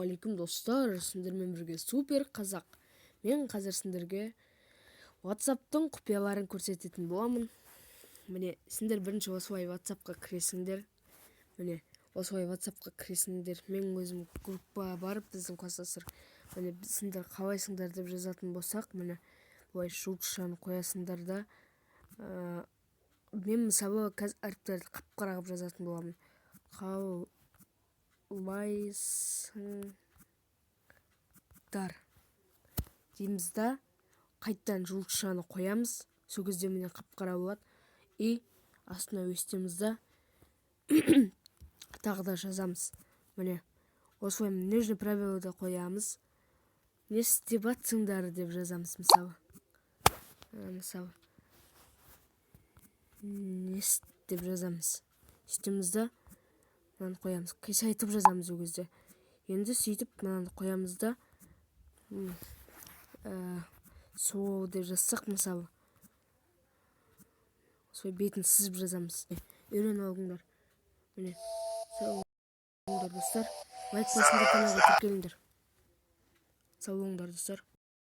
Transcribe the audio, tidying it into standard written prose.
Ассалаумағалейкум, достар! Сендермен бірге Супер Қазақ. Мен қазір сендерге WhatsAppтың құпияларын көрсететін боламын. Міне, сендер бірінші осылай WhatsAppқа кіресіңдер. Міне, осылай WhatsAppқа кіресіңдер. Мен өзім группа бар, біздің класстастар. Міне, сендер «Қалайсыңдар» деп жазатын болсақ, міне, былай жұлдызшаны қоясыңдар да, мен, мысалы, қазір әріптерді қап қара қылып жазатын боламын. «Қалайсыңдар» дейміз да, қайтадан жұлдызшаны қоямыз. Сол кезде, міне, қап қара болады. И астына өстеміз да, тағы да жазамыз. Міне, осылай нижний пробелді қоямыз. «Не істеп жатсыңдар» деп жазамыз, мысалы. Мысалы, «не» деп жазамыз. Сөйтеміз да, мынаны қоямыз, қисайтып жазамыз ол кезде. Енді сөйтіп мынаны қоямыз да, «сол» деп жазсақ, мысалы, солай бетін сызып жазамыз. Үйреніп алыңдар. Міне, сау болыңдар, достар! Лайк басыңдар, каналға тіркеліңдер. Сау болыңдар, достар!